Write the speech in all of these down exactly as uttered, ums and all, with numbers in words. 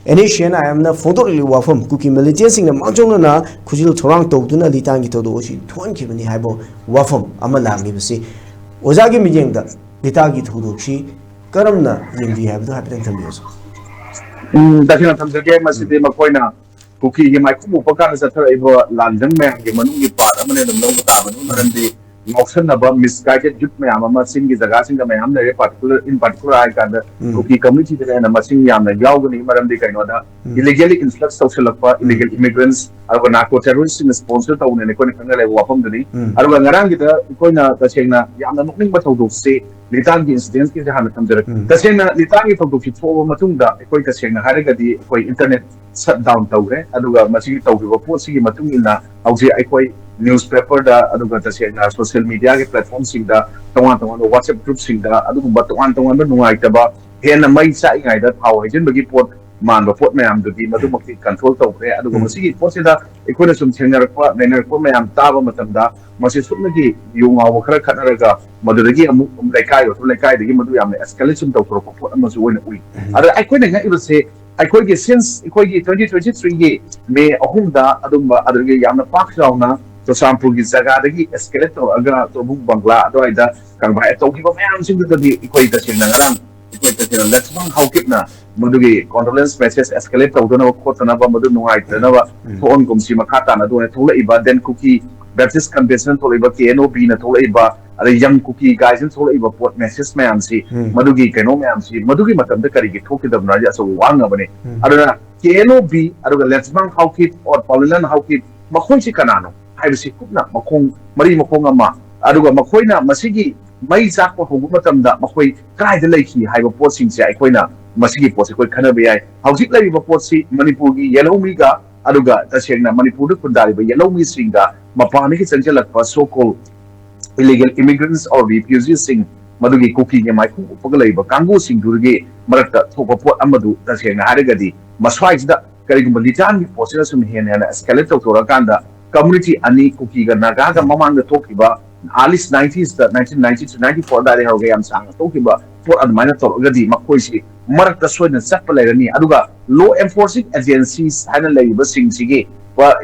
And S C and ꯑꯥꯏ ꯑꯦꯝꯅ ꯐꯣꯡꯗꯣꯔꯛꯂꯤꯕ ꯋꯥꯐꯝ, ꯀꯨꯀꯤ ꯃꯤꯂꯤꯇꯦꯟꯁꯤꯡꯅ ꯃꯥꯡꯖꯧꯅꯅ ꯈꯨꯖꯤꯜ ꯊꯧꯔꯥꯡ ꯇꯧꯗꯨꯅ ꯂꯤꯇꯥꯟꯒꯤ ꯊꯧꯗꯣꯛ ꯑꯁꯤ ꯊꯣꯛꯍꯟꯈꯤꯕꯅꯤ ꯍꯥꯏꯕ ꯋꯥꯐꯝ ꯑꯃ ꯂꯥꯛꯂꯤꯕꯁꯤ, ꯑꯣꯖꯥꯒꯤ ꯃꯤꯠꯌꯦꯡꯗ ꯂꯤꯇꯥꯟꯒꯤ ꯊꯧꯗꯣꯛꯁꯤ ꯀꯔꯝꯅ ꯌꯦꯡꯕꯤ ꯍꯥꯏꯕꯗꯨ ꯍꯥꯏꯐꯦꯠꯇꯪ ꯊꯝꯕꯤꯌꯨ, ꯑꯣꯖꯥ꯫ ꯎꯝ, ꯇꯁꯦꯡꯅ ꯊꯝꯖꯒꯦ꯫ ꯃꯁꯤꯗꯤ ꯃꯈꯣꯏꯅ ꯀꯨꯀꯤꯒꯤ ꯃꯥꯏꯈꯨ ꯃꯨꯞꯄ ꯀꯥꯟꯗ ꯆꯠꯊꯔꯛꯏꯕ ꯂꯥꯟꯖꯪ ꯃꯌꯥꯝꯒꯤ ꯃꯅꯨꯡꯒꯤ ꯄꯥꯔꯠ ꯑꯃꯅ ꯑꯗꯨꯝ ꯂꯧꯕ ꯇꯥꯕꯅꯤ꯫ ꯃꯔꯝꯗꯤ ꯉꯥꯎꯁꯟꯅꯕ, ꯃꯤꯁꯒꯥꯏꯗꯦꯗ ꯌꯨꯠ ꯃꯌꯥꯝ ꯑꯃ ꯆꯤꯡꯒꯤ ꯖꯒꯥꯁꯤꯡꯗ ꯃꯌꯥꯝ ꯂꯩꯔꯦ꯫ ꯄꯥꯔꯇꯤꯀꯨꯂꯔ, ꯏꯟ ꯄꯥꯔꯇꯤꯀꯨꯂꯔ ꯍꯥꯏ ꯀꯥꯟꯗ ꯎꯝ꯫ ꯀꯨꯀꯤ ꯀꯝꯃ꯭ꯌꯨꯅꯤꯇꯤꯗꯅ ꯍꯦꯟꯅ ꯃꯁꯤꯡ ꯌꯥꯝꯅ ꯌꯥꯎꯒꯅꯤ꯫ ꯃꯔꯝꯗꯤ ꯀꯩꯅꯣꯗ ꯎꯝ꯫ ꯏꯂꯤꯒꯦꯜꯂꯤ ꯏꯟꯐ꯭ꯂꯛꯁ ꯇꯧꯁꯤꯜꯂꯛꯄ, ꯏꯂꯤꯒꯦꯜ ꯏꯃꯤꯒ꯭ꯔꯦꯟꯠꯁ, ꯑꯗꯨꯒ ꯅꯥꯔꯀꯣ ꯇꯦꯔꯣꯔꯤꯁ꯭ꯠꯁꯤꯡꯅ ꯁ꯭ꯄꯣꯟꯁꯔ ꯇꯧꯕꯅꯦꯅ ꯑꯩꯈꯣꯏꯅ ꯈꯪꯅ ꯂꯩꯕ ꯋꯥꯐꯝꯗꯨꯅꯤ꯫ ꯎꯝ꯫ ꯑꯗꯨꯒ ꯉꯔꯥꯡꯒꯤꯗ ꯑꯩꯈꯣꯏꯅ ꯇꯁꯦꯡꯅ ꯌꯥꯝꯅ ꯅꯣꯛꯅꯤꯡꯕ ꯊꯧꯗꯣꯛꯁꯤ ꯂꯤꯇꯥꯟꯒꯤ ꯏꯟꯁꯤꯗꯦꯟꯁꯀꯤꯁꯦ ꯍꯥꯟꯅ ꯊꯝꯖꯔꯛꯀꯦ꯫ ꯎꯝ꯫ ꯇꯁꯦꯡꯅ ꯂꯤꯇꯥꯟꯒꯤ ꯊꯧꯗꯣꯛꯁꯤ ꯊꯣꯛꯑꯕ ꯃꯇꯨꯡꯗ ꯑꯩꯈꯣꯏ ꯇꯁꯦꯡꯅ ꯍꯥꯏꯔꯒꯗꯤ ꯑꯩꯈꯣꯏ ꯏꯟꯇꯔꯅꯦꯠ ꯁꯠ ꯗꯥꯎꯟ ꯇꯧꯈ꯭ꯔꯦ꯫ ꯑꯗꯨꯒ ꯃꯁꯤꯒꯤ ꯇꯧꯈꯤꯕ ꯄꯣꯠꯁꯤꯒꯤ ꯃꯇꯨꯡ ꯏꯟꯅ ꯍꯧꯖꯤꯛ ꯑꯩꯈꯣꯏ ꯅ꯭ꯌꯨꯁ ꯄꯦꯄꯔꯗ, ꯑꯗꯨꯒ ꯇꯁꯦꯡꯅ ꯁꯣꯁꯤꯌꯦꯜ ꯃꯤꯗꯤꯌꯥꯒꯤ ꯄ꯭ꯂꯦꯠꯐꯣꯔꯝꯁꯤꯡꯗ, ꯇꯣꯉꯥꯟ ꯇꯣꯉꯥꯟꯕ ꯋꯥꯆꯦꯞ ꯒ꯭ꯔꯨꯞꯁꯤꯡꯗ ꯑꯗꯨꯒꯨꯝꯕ ꯇꯣꯉꯥꯟ ꯇꯣꯉꯥꯟꯕ ꯅꯨꯡꯉꯥꯏꯇꯕ, ꯍꯦꯟꯅ ꯃꯩ ꯆꯥꯛꯏꯉꯩꯗ ꯊꯥꯎ ꯍꯩꯖꯤꯟꯕꯒꯤ ꯄꯣꯠ ꯃꯥꯟꯕ ꯄꯣꯠ ꯃꯌꯥꯝꯗꯨꯗꯤ ꯃꯗꯨꯃꯛꯇꯤ ꯀꯟꯇ꯭ꯔꯣꯜ ꯇꯧꯈ꯭ꯔꯦ꯫ ꯑꯗꯨꯒ ꯎꯝ꯫ ꯃꯁꯤꯒꯤ ꯄꯣꯠꯁꯤꯗ ꯑꯩꯈꯣꯏꯅ ꯁꯨꯝ ꯊꯦꯡꯅꯔꯛꯄ ꯅꯩꯅꯔꯛꯄ ꯃꯌꯥꯝ ꯇꯥꯕ ꯃꯇꯝꯗ, ꯃꯁꯤ ꯁꯨꯞꯅꯒꯤ ꯌꯨ ꯉꯥꯎꯕ ꯈꯔ ꯈꯠꯅꯔꯒ ꯃꯗꯨꯗꯒꯤ ꯑꯃꯨꯛ ꯂꯩꯀꯥꯏ ꯑꯣꯏꯔꯁꯨ ꯂꯩꯀꯥꯏꯗꯒꯤ ꯃꯗꯨ ꯌꯥꯝꯅ ꯑꯦꯁꯀꯦꯂꯦꯠ ꯁꯨꯝ ꯇꯧꯊꯣꯔꯛꯄ ꯄꯣꯠ ꯑꯃꯁꯨ ꯑꯣꯏꯅ ꯎꯏ꯫ ꯑꯗ ꯑꯩꯈꯣꯏꯅ ꯉꯛꯏꯕꯁꯦ, ꯑꯩꯈꯣꯏꯒꯤ ꯁꯤꯟꯁ ꯑꯩꯈꯣꯏꯒꯤ ꯇ꯭ꯋꯦꯟꯇꯤ ꯇ꯭ꯋꯦꯟꯇꯤ ꯊ꯭ꯔꯤꯒꯤ ꯃꯦ ꯑꯍꯨꯝꯗ ꯑꯗꯨꯝꯕ ꯑꯗꯨꯗꯒꯤ ꯌꯥꯝꯅ ꯄꯥꯛ ꯆꯥꯎꯅ ꯆꯨꯔꯆꯥꯟꯄꯨꯔꯒꯤ ꯖꯒꯥꯗꯒꯤ ꯑꯦꯁꯀꯦꯂꯦꯠ ꯇꯧꯔꯛꯑꯒ ꯇꯣꯕꯨꯡ ꯕꯪꯒ꯭ꯂꯥ ꯑꯗꯨꯋꯥꯏꯗ ꯀꯪꯕꯥꯏ ꯇꯧꯈꯤꯕ ꯃꯌꯥꯝꯁꯤꯡꯗꯨꯗꯗꯤ ꯑꯩꯈꯣꯏ ꯇꯁꯦꯡꯅ ꯉꯔꯥꯡ ꯑꯩꯈꯣꯏ ꯇꯁꯦꯡꯅ ꯂꯛꯁꯃꯥꯟ ꯍꯥꯎꯀꯤꯞꯅ ꯃꯗꯨꯒꯤ ꯀꯣꯟꯗꯣꯂꯦꯟꯁ ꯃꯦꯁꯦꯖ ꯑꯦꯁꯀꯦꯂꯦꯠ ꯇꯧꯗꯅꯕ ꯈꯣꯠꯇꯅꯕ ꯃꯗꯨ ꯅꯨꯡꯉꯥꯏꯇꯅꯕ ꯎꯝ꯫ ꯊꯣꯛꯍꯟꯒꯨꯝꯁꯤ ꯃꯈꯥ ꯇꯥꯅ ꯑꯗꯨ ꯑꯣꯏꯅ ꯊꯣꯛꯂꯛꯏꯕ, ꯗꯦꯟ ꯀꯨꯀꯤ ꯕꯦꯞꯇꯤꯁ ꯀꯟꯚꯦꯟꯁꯟ ꯊꯣꯛꯂꯛꯏꯕ, ꯀꯦ ꯑꯦꯟ ꯑꯣ ꯕꯤꯅ ꯊꯣꯛꯂꯛꯏꯕ, ꯑꯗꯩ ꯌꯪ ꯀꯨꯀꯤ ꯒꯥꯏꯁꯤꯅ ꯊꯣꯛꯂꯛꯏꯕ ꯄꯣꯠ ꯃꯦꯁꯦꯖ ꯃꯌꯥꯝꯁꯤ, ꯎꯝ꯫ ꯃꯗꯨꯒꯤ ꯀꯩꯅꯣ ꯃꯌꯥꯝꯁꯤ, ꯃꯗꯨꯒꯤ ꯃꯇꯝꯗ ꯀꯔꯤꯒꯤ ꯊꯣꯛꯈꯤꯗꯕꯅꯣ ꯍꯥꯏꯁꯦ ꯑꯆꯧꯕ ꯋꯥ ꯑꯃꯅꯤ꯫ ꯎꯝ꯫ ꯑꯗꯨꯅ ꯀꯦ ꯑꯦꯟ ꯑꯣ ꯕꯤ ꯑꯗꯨꯒ ꯂꯦꯟꯁꯃꯥꯟ ꯍꯥꯎꯀꯤꯞ ꯑꯣꯔ ꯄꯥꯎꯂꯤꯂꯥꯟ ꯍꯥꯎꯀꯤꯞ ꯃꯈꯣꯏꯁꯤ ꯀꯅꯥꯅꯣ ꯍꯥꯏꯕꯁꯤ ꯀꯨꯞꯅ ꯃꯈꯣꯡ ꯃꯔꯤ ꯃꯈꯣꯡ ꯑꯃ, ꯑꯗꯨꯒ ꯃꯈꯣꯏꯅ ꯃꯁꯤꯒꯤ ꯃꯩ ꯆꯥꯛꯄ ꯍꯧꯕ ꯃꯇꯝꯗ ꯃꯈꯣꯏ ꯀꯗꯥꯏꯗ ꯂꯩꯈꯤ ꯍꯥꯏꯕ ꯄꯣꯠꯁꯤꯡꯁꯦ ꯑꯩꯈꯣꯏꯅ ꯃꯁꯤꯒꯤ ꯄꯣꯠꯁꯦ ꯑꯩꯈꯣꯏ ꯈꯟꯅꯕ ꯌꯥꯏ꯫ ꯍꯧꯖꯤꯛ ꯂꯩꯔꯤꯕ ꯄꯣꯠꯁꯤ ꯃꯅꯤꯄꯨꯔꯒꯤ ꯌꯦꯜꯍꯧꯃꯤꯒ, ꯑꯗꯨꯒ ꯇꯁꯦꯡꯅ ꯃꯅꯤꯄꯨꯔꯗ ꯈꯨꯟꯗꯥꯔꯤꯕ ꯌꯦꯜꯍꯧꯃꯤꯁꯤꯡꯒ ꯃꯄꯥꯟꯗꯒꯤ ꯆꯪꯁꯤꯜꯂꯛꯄ so called illegal immigrants or refugeesꯁꯤꯡ, ꯃꯗꯨꯒꯤ ꯀꯨꯀꯤꯒꯤ ꯃꯥꯏꯈꯨ ꯎꯞꯄꯒ ꯂꯩꯕ ꯀꯥꯡꯕꯨꯁꯤꯡꯗꯨꯒꯤ ꯃꯔꯛꯇ ꯊꯣꯛꯄ ꯄꯣꯠ ꯑꯃꯗꯨ ꯇꯁꯦꯡꯅ ꯍꯥꯏꯔꯒꯗꯤ ꯃꯁ꯭ꯋꯥꯏꯁꯤꯗ ꯀꯔꯤꯒꯨꯝꯕ ꯂꯤꯇꯥꯟꯒꯤ ꯄꯣꯠꯁꯤꯅ ꯁꯨꯝ ꯍꯦꯟꯅ ꯍꯦꯟꯅ ꯑꯦꯁꯀꯦꯂꯦꯠ ꯇꯧꯊꯣꯔꯛꯑꯀꯥꯟꯗ ꯀꯝꯃ꯭ꯌꯨꯅꯤꯇꯤ ꯑꯅꯤ, ꯀꯨꯀꯤꯒ ꯅꯥꯒꯥꯒ ꯃꯃꯥꯡꯗ ꯊꯣꯛꯈꯤꯕ early nineties, nineteen ninety two ninety four ꯑꯗꯨꯋꯥꯏꯗꯒꯤ ꯍꯧꯔꯒ ꯌꯥꯝ ꯁꯥꯡꯅ ꯊꯣꯛꯈꯤꯕ ꯄꯣꯠ ꯑꯗꯨꯃꯥꯏꯅ ꯇꯧꯔꯒꯗꯤ ꯃꯈꯣꯏꯁꯤ ꯃꯔꯛꯇ ꯁꯣꯏꯗꯅ ꯆꯠꯄ ꯂꯩꯔꯅꯤ꯫ ꯑꯗꯨꯒ law enforcing agencies ꯍꯥꯏꯅ ꯂꯩꯔꯤꯕꯁꯤꯡꯁꯤꯒꯤ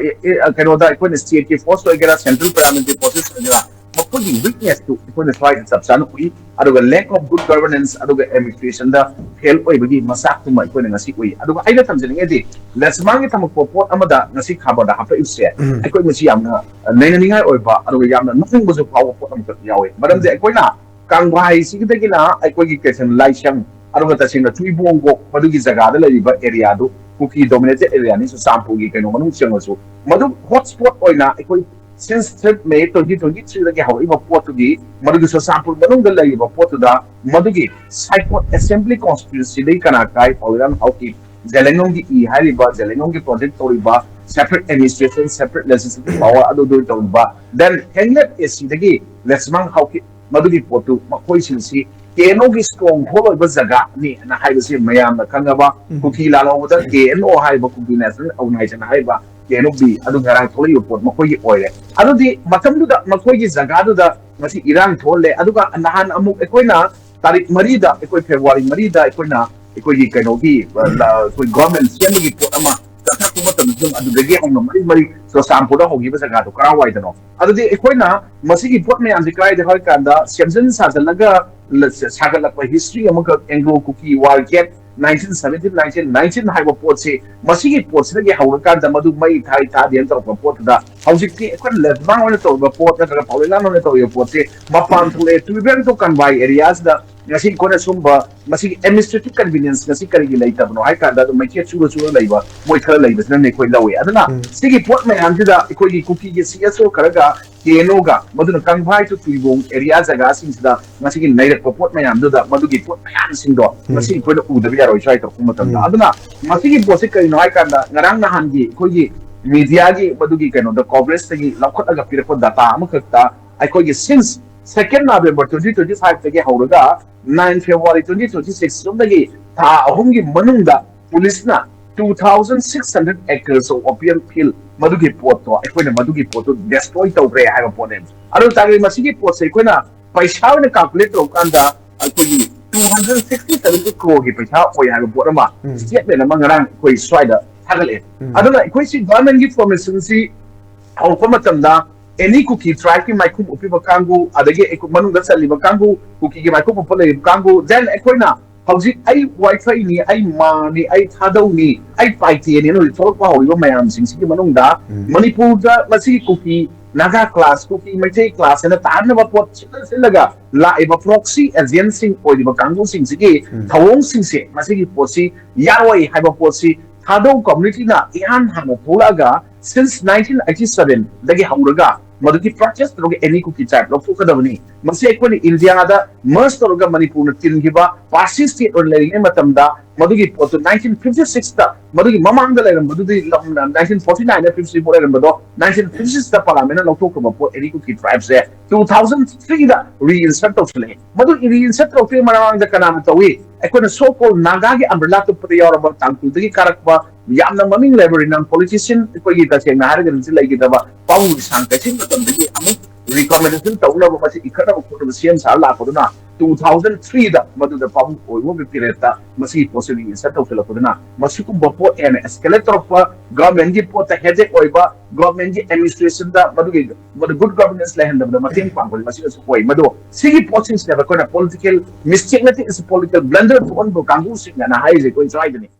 ꯀꯩꯅꯣꯗ ꯑꯩꯈꯣꯏꯅ state ꯀꯤ force ꯑꯣꯏꯒꯦꯔꯥ, central paramilitary forces ꯑꯣꯏꯒꯦꯔꯥ, ꯃꯈꯣꯏꯒꯤ weakness ꯇꯨ ꯑꯩꯈꯣꯏꯅ ꯁ꯭ꯋꯥꯏꯗ ꯆꯞ ꯆꯥꯅ ꯎꯏ꯫ ꯑꯗꯨꯒ lack of good governance ꯑꯗꯨꯒ administration ꯗ fail ꯑꯣꯏꯕꯒꯤ ꯃꯆꯥꯛꯇꯨꯃ ꯑꯩꯈꯣꯏꯅ ꯉꯁꯤ ꯎꯏ꯫ ꯑꯗꯨꯒ ꯑꯩꯅ ꯊꯝꯖꯅꯤꯡꯉꯤꯗꯤ, ꯂꯁꯃꯥꯟꯒꯤ ꯊꯝꯃꯛꯄ ꯄꯣꯠ ꯑꯃꯗ ꯉꯁꯤ ꯈꯕꯔꯗ ꯍꯥꯞꯄꯛꯏꯕꯁꯦ ꯑꯩꯈꯣꯏ ꯃꯁꯤ ꯌꯥꯝꯅ ꯅꯩꯅꯅꯤꯡꯉꯥꯏ ꯑꯣꯏꯕ ꯑꯗꯨꯒ ꯌꯥꯝꯅ ꯅꯣꯛꯅꯤꯡꯕꯁꯨ ꯐꯥꯎꯕ ꯄꯣꯠ ꯑꯃꯈꯛ ꯌꯥꯎꯋꯦ꯫ ꯃꯔꯝꯗꯤ ꯑꯩꯈꯣꯏꯅ ꯀꯥꯡꯕꯥꯏꯁꯤꯗꯒꯤꯅ ꯑꯩꯈꯣꯏꯒꯤ ꯀꯩꯁꯝ ꯂꯥꯏꯁꯪ, ꯑꯗꯨꯒ ꯇꯁꯦꯡꯅ ꯊꯨꯏꯕꯣꯡꯒꯣꯛ ꯃꯗꯨꯒꯤ ꯖꯒꯥꯗ ꯂꯩꯔꯤꯕ area ꯗꯨ ꯀꯨꯀꯤ dominated area ꯅꯤ꯫ ꯆꯨꯔꯆꯥꯟꯄꯨꯔꯒꯤ ꯀꯩꯅꯣ ꯃꯅꯨꯡ ꯆꯪꯉꯁꯨ ꯃꯗꯨ hot spot ꯑꯣꯏꯅ ꯑꯩꯈꯣꯏ since fifth May twenty twenty ꯊ꯭ꯔꯤꯗꯒꯤ ꯍꯧꯔꯛꯏꯕ ꯄꯣꯠꯇꯨꯒꯤ, ꯃꯗꯨꯒꯤ ꯆꯨꯔꯆꯥꯟꯄꯨꯔ ꯃꯅꯨꯡꯗ ꯂꯩꯔꯤꯕ ꯄꯣꯠꯇꯨꯗ ꯃꯗꯨꯒꯤ ꯁꯥꯏꯀꯣꯠ assembly constituency ꯗꯒꯤ ꯀꯅꯥ ꯀꯥꯏ? ꯄꯥꯎꯔꯤꯔꯥꯡ ꯍꯥꯎꯀꯤꯞ꯫ ꯖꯦꯂꯦꯡꯂꯣꯡꯒꯤ ꯏ ꯍꯥꯏꯔꯤꯕ, ꯖꯦꯂꯦꯡꯂꯣꯡꯒꯤ project ꯇꯧꯔꯤꯕ separate administration, separate legislative power ꯑꯗꯨꯗ ꯇꯧꯔꯤꯕ, then ꯍꯦꯡꯂꯦꯠ ꯑꯦ ꯁꯤꯗꯒꯤ ꯂꯁꯃꯥꯟ ꯍꯥꯎꯀꯤꯞ, ꯃꯗꯨꯒꯤ ꯄꯣꯠꯇꯨ ꯃꯈꯣꯏꯁꯤꯡꯁꯤ ꯀꯦ ꯑꯦꯟ ꯑꯣꯒꯤ stronghold ꯑꯣꯏꯕ ꯖꯒꯥꯅꯤ ꯍꯥꯏꯅ ꯍꯥꯏꯕꯁꯤ ꯃꯌꯥꯝꯅ ꯈꯪꯉꯕ꯫ ꯀꯨꯀꯤ ꯂꯥꯜꯍꯧꯕꯗ ꯀꯦ ꯑꯦꯟ ꯑꯣ ꯍꯥꯏꯔꯤꯕ, ꯀꯨꯀꯤ ꯅꯦꯁꯅꯦꯜ ꯑꯣꯔꯒꯅꯥꯏꯖꯦꯁꯟ ꯍꯥꯏꯔꯤꯕ ꯀꯦ ꯑꯦꯟ ꯑꯣ ꯕꯤ ꯑꯗꯨ ꯉꯔꯥꯡ ꯊꯣꯛꯂꯛꯏꯕ ꯄꯣꯠ ꯃꯈꯣꯏꯒꯤ ꯑꯣꯏꯔꯦ꯫ ꯑꯗꯨꯗꯤ ꯃꯇꯝꯗꯨꯗ ꯃꯈꯣꯏꯒꯤ ꯖꯒꯥꯗꯨꯗ ꯉꯁꯤ ꯏꯔꯥꯡ ꯊꯣꯛꯍꯜꯂꯦ꯫ ꯑꯗꯨꯒ ꯅꯍꯥꯟ ꯑꯃꯨꯛ ꯑꯩꯈꯣꯏꯅ ꯇꯥꯔꯤꯛ ꯃꯔꯤꯗ, ꯑꯩꯈꯣꯏ ꯐꯦꯕ꯭ꯔꯨꯋꯥꯔꯤ ꯃꯔꯤꯗ ꯑꯩꯈꯣꯏꯅ ꯑꯩꯈꯣꯏꯒꯤ ꯀꯩꯅꯣꯒꯤ, ꯑ, ꯂ-, ꯑꯩꯈꯣꯏ government ꯁꯦꯝꯕꯒꯤ ꯄꯣꯠ ꯑꯃ ꯆꯠꯊꯔꯛꯄ ꯃꯇꯝꯗꯁꯨ ꯑꯗꯨꯗꯒꯤ ꯍꯧꯅ ꯃꯔꯤ ꯃꯔꯤ ꯆꯨꯔꯆꯥꯟꯄꯨꯔꯗ ꯍꯧꯈꯤꯕ ꯖꯒꯥꯗꯣ ꯀꯔꯥꯏꯋꯥꯏꯗꯅꯣ? ꯑꯗꯨꯗꯤ ꯑꯩꯈꯣꯏꯅ ꯃꯁꯤꯒꯤ ꯄꯣꯠ ꯃꯌꯥꯝꯁꯦ ꯀꯗꯥꯏꯗ ꯍꯥꯏ ꯀꯥꯟꯗ ꯁꯦꯝꯖꯤꯟ ꯁꯥꯖꯤꯜꯂꯒ ꯂ-, ꯁꯥꯒꯠꯂꯛꯄ history ꯑꯃꯈꯛ, Anglo Kuki War Gap, nineteen seventeen, nineteen nineteen ꯍꯥꯏꯕ ꯄꯣꯠꯁꯤ, ꯃꯁꯤꯒꯤ ꯄꯣꯠꯁꯤꯗꯒꯤ ꯍꯧꯔꯀꯥꯟꯗ ꯃꯗꯨ ꯃꯩ ꯊꯥꯏ ꯊꯥꯗꯦꯅ ꯇꯧꯔꯛꯄ ꯄꯣꯠꯇꯨꯗ ꯍꯧꯖꯤꯛꯇꯤ ꯑꯩꯈꯣꯏꯅ ꯂꯦꯕꯥꯡ ꯑꯣꯏꯅ ꯇꯧꯔꯤꯕ ꯄꯣꯠ ꯅꯠꯇ꯭ꯔꯒ ꯄꯥꯎꯂꯦꯂꯥꯟ ꯑꯣꯏꯅ ꯇꯧꯔꯤꯕ ꯄꯣꯠꯁꯤ ꯃꯄꯥꯟ ꯊꯣꯛꯂꯛꯑꯦ꯫ ꯇꯨꯏꯕꯦꯟ ꯇꯨ ꯀꯟꯕꯥꯏ area ꯁꯤꯗ ꯉꯁꯤ ꯑꯩꯈꯣꯏꯅ ꯁꯨꯝꯕ ꯃꯁꯤꯒꯤ administrative convenience ꯉꯁꯤ ꯀꯔꯤꯒꯤ ꯂꯩꯇꯕꯅꯣ ꯍꯥꯏ ꯀꯥꯟꯗ ꯑꯗꯨꯝ ꯃꯩꯈꯦꯠ ꯆꯨꯔ ꯆꯨꯔ ꯂꯩꯕ ꯃꯣꯏ ꯈꯔ ꯂꯩꯕꯁꯤꯅꯅꯦ ꯑꯩꯈꯣꯏ ꯂꯧꯋꯦ꯫ ꯑꯗꯨꯅ ꯎꯝ꯫ ꯁꯤꯒꯤ ꯄꯣꯠ ꯃꯌꯥꯝꯁꯤꯗ ꯑꯩꯈꯣꯏꯒꯤ ꯀꯨꯀꯤꯒꯤ ꯁꯤ ꯑꯦꯁ ꯑꯣ ꯈꯔꯒ ꯀꯦ ꯑꯦꯟ ꯑꯣꯒ, ꯃꯗꯨꯅ ꯀꯪꯐꯥꯏ ꯇꯨ ꯇꯨꯏꯕꯣꯡ area ꯖꯒꯥꯁꯤꯡꯁꯤꯗ ꯉꯁꯤꯒꯤ ꯅꯩꯔꯛꯄ ꯄꯣꯠ ꯃꯌꯥꯝꯗꯨꯗ ꯃꯗꯨꯒꯤ ꯄꯣꯠ ꯃꯌꯥꯝꯁꯤꯡꯗꯣ ꯎꯝ꯫ ꯉꯁꯤ ꯑꯩꯈꯣꯏꯅ ꯎꯗꯕ ꯌꯥꯔꯣꯏ ꯁ꯭ꯋꯥꯏ ꯇꯧꯔꯛꯄ ꯃꯇꯝꯗ꯫ ꯎꯝ꯫ ꯑꯗꯨꯅ ꯃꯁꯤꯒꯤ ꯄꯣꯠꯁꯤ ꯀꯔꯤꯅꯣ ꯍꯥꯏ ꯀꯥꯟꯗ ꯉꯔꯥꯡ ꯅꯍꯥꯟꯒꯤ ꯑꯩꯈꯣꯏꯒꯤ media ꯒꯤ ꯃꯗꯨꯒꯤ ꯀꯩꯅꯣꯗ coverage ꯇꯒꯤ ꯂꯧꯈꯠꯂꯒ ꯄꯤꯔꯛꯄ data ꯑꯃꯈꯛꯇ ꯑꯩꯈꯣꯏꯒꯤ since second November twenty twenty five ꯇꯒꯤ ꯍꯧꯔꯒ nine February twenty twenty six ꯁꯣꯝꯗꯒꯤ ꯊꯥ ꯑꯍꯨꯝꯒꯤ ꯃꯅꯨꯡꯗ police ꯅ two thousand six hundred acres of opium field ꯃꯗꯨꯒꯤ ꯄꯣꯠꯇꯣ, ꯑꯩꯈꯣꯏꯅ ꯃꯗꯨꯒꯤ ꯄꯣꯠꯇꯣ destroy ꯇꯧꯈ꯭ꯔꯦ ꯍꯥꯏꯕ ꯄꯣꯠꯅꯦ꯫ ꯑꯗꯨ ꯇꯥꯔꯒꯗꯤ ꯃꯁꯤꯒꯤ ꯄꯣꯠꯁꯦ ꯑꯩꯈꯣꯏꯅ ꯄꯩꯁꯥ ꯑꯣꯏꯅ calculate ꯇꯧꯔꯀꯥꯟꯗ ꯑꯩꯈꯣꯏꯒꯤ two hundred sixty seven crore ꯒꯤ ꯄꯩꯁꯥ ꯑꯣꯏ ꯍꯥꯏꯕ ꯄꯣꯠ ꯑꯃ, ꯎꯝ꯫ statement ꯑꯃ ꯉꯔꯥꯡ ꯑꯩꯈꯣꯏ ꯁ꯭ꯋꯥꯏꯗ ꯊꯥꯒꯠꯂꯛꯑꯦ꯫ ꯎꯝ꯫ ꯑꯗꯨꯅ ꯑꯩꯈꯣꯏ ꯁꯤ government ꯒꯤ formation ꯁꯤ ꯍꯧꯔꯛꯄ ꯃꯇꯝꯗ any Kuki tribe ꯀꯤ ꯃꯥꯏꯈꯨꯝ ꯎꯞꯄꯤꯕ ꯀꯥꯡꯕꯨ, ꯑꯗꯒꯤ ꯑꯩꯈꯣꯏ ꯃꯅꯨꯡꯗ ꯆꯜꯂꯤꯕ ꯀꯥꯡꯕꯨ, Kuki ꯒꯤ ꯃꯥꯏꯈꯨꯝ ꯎꯞꯄ ꯂꯩꯔꯤꯕ ꯀꯥꯡꯕꯨ, then ꯑꯩꯈꯣꯏꯅ ꯍꯧꯖꯤꯛ ꯑꯩ ꯋꯥꯏꯐꯩꯅꯤ, ꯑꯩ ꯃꯥꯅꯤ, ꯑꯩ ꯊꯥꯗꯧꯅꯤ, ꯑꯩ ꯄꯥꯏꯇꯦꯅꯤ ꯍꯧꯖꯤꯛ ꯊꯣꯛꯂꯛꯄ ꯍꯧꯔꯤꯕ ꯃꯌꯥꯝꯁꯤꯡꯁꯤꯒꯤ ꯃꯅꯨꯡꯗ ꯎꯝ꯫ ꯃꯅꯤꯄꯨꯔꯗ ꯃꯁꯤꯒꯤ Kuki Naga class, Kuki Meitei class ꯍꯥꯏꯅ ꯇꯥꯍꯟꯅꯕ ꯄꯣꯠ ꯁꯤꯜꯂ ꯁꯤꯜꯂꯒ ꯂꯥꯛꯏꯕ proxy agent ꯁꯤꯡ ꯑꯣꯏꯔꯤꯕ ꯀꯥꯡꯕꯨꯁꯤꯡꯁꯤꯒꯤ ꯎꯝ꯫ ꯊꯧꯑꯣꯡꯁꯤꯡꯁꯦ, ꯃꯁꯤꯒꯤ ꯄꯣꯠꯁꯤ ꯌꯥꯔꯣꯏ ꯍꯥꯏꯕ ꯄꯣꯠꯁꯤ ꯊꯥꯗꯧ community ꯅ ꯏꯍꯥꯟ ꯍꯥꯟꯅ ꯊꯣꯛꯂꯛꯑꯒ since nineteen eighty seven ꯗꯒꯤ ꯍꯧꯔꯒ ꯃꯗꯨꯒꯤ protest ꯇꯧꯔꯒ any Kuki tribe ꯂꯧꯊꯣꯛꯀꯗꯕꯅꯤ꯫ ꯃꯁꯤ ꯑꯩꯈꯣꯏꯅ ꯏꯟꯗꯤꯌꯥꯗ merge ꯇꯧꯔꯒ ꯃꯅꯤꯄꯨꯔꯅ ꯇꯤꯟꯈꯤꯕ Parsi state ꯑꯣꯏꯅ ꯂꯩꯔꯤꯉꯩ ꯃꯇꯝꯗ ꯃꯗꯨꯒꯤ ꯄꯣꯠꯇꯨ nineteen fifty six ꯇ, ꯃꯗꯨꯒꯤ ꯃꯃꯥꯡꯗ ꯂꯩꯔꯝꯕꯗꯨꯗꯤ ꯂꯝꯅ nineteen forty nine ꯗ fifty four ꯂꯩꯔꯝꯕꯗꯣ nineteen fifty six ꯇ parliament ꯅ ꯂꯧꯊꯣꯛꯈ꯭ꯔꯕ ꯄꯣꯠ any Kuki tribe ꯁꯦ two thousand three ꯗ reinsert ꯇꯧꯁꯤꯜꯂꯛꯑꯦ꯫ ꯃꯗꯨ reinsert ꯇꯧꯔꯛꯇ꯭ꯔꯤꯉꯩ ꯃꯃꯥꯡꯗ ꯀꯅꯥꯅ ꯇꯧꯏ? ꯑꯩꯈꯣꯏꯅ so called Naga ꯒꯤ umbrella ꯇꯨꯞꯄꯗ ꯌꯥꯎꯔꯕ ꯇꯥꯡꯈꯨꯜꯗꯒꯤ ꯀꯥꯔꯛꯄ ꯌꯥꯝꯅ ꯃꯃꯤꯡ ꯂꯩꯔꯕ renowned politician, ꯑꯩꯈꯣꯏꯒꯤ ꯇꯁꯦꯡꯅ ꯍꯥꯏꯔꯒꯗꯤ ꯍꯧꯖꯤꯛ ꯂꯩꯈꯤꯗ꯭ꯔꯕ ꯄꯥꯕꯨꯡ ꯂꯤꯁꯥꯡ ꯀꯩꯊꯦꯜ ꯃꯇꯝꯗꯒꯤ ꯑꯃꯨꯛ recommendation ꯇꯧꯅꯕ, ꯃꯁꯤ ꯏꯈꯠꯅꯕ ꯈꯣꯠꯅꯕ ꯁꯦꯝ ꯁꯥꯔ ꯂꯥꯛꯄꯗꯨꯅ two thousand three ꯗ ꯃꯗꯨꯗ ꯄꯥꯕꯨꯡ ꯑꯣꯏꯕꯒꯤ period ꯇ ꯃꯁꯤꯒꯤ ꯄꯣꯠꯁꯤ reinsert ꯇꯧꯁꯤꯜꯂꯛꯄꯗꯨꯅ ꯃꯁꯤꯒꯨꯝꯕ ꯄꯣꯠ ꯍꯦꯟꯅ escalate ꯇꯧꯔꯛꯄ, government ꯀꯤ ꯄꯣꯠꯇ headache ꯑꯣꯏꯕ, government ꯀꯤ administration ꯗ ꯃꯗꯨꯒꯤ ꯃꯗꯨ good governance ꯂꯩꯍꯟꯗꯕꯗ ꯃꯇꯦꯡ ꯄꯥꯡꯕꯗ ꯃꯁꯤꯅꯁꯨ ꯑꯣꯏ꯫ ꯃꯗꯨ ꯁꯤꯒꯤ ꯄꯣꯠꯁꯤꯡꯁꯤꯅꯦꯕ ꯑꯩꯈꯣꯏꯅ political mistake ꯅꯠꯇꯦ, it's political blunder ꯊꯣꯛꯍꯟꯕ ꯀꯥꯡꯕꯨꯁꯤꯡꯅ ꯍꯥꯏꯔꯤꯁꯦ ꯑꯩꯈꯣꯏ ꯁ꯭ꯋꯥꯏꯗꯅꯤ꯫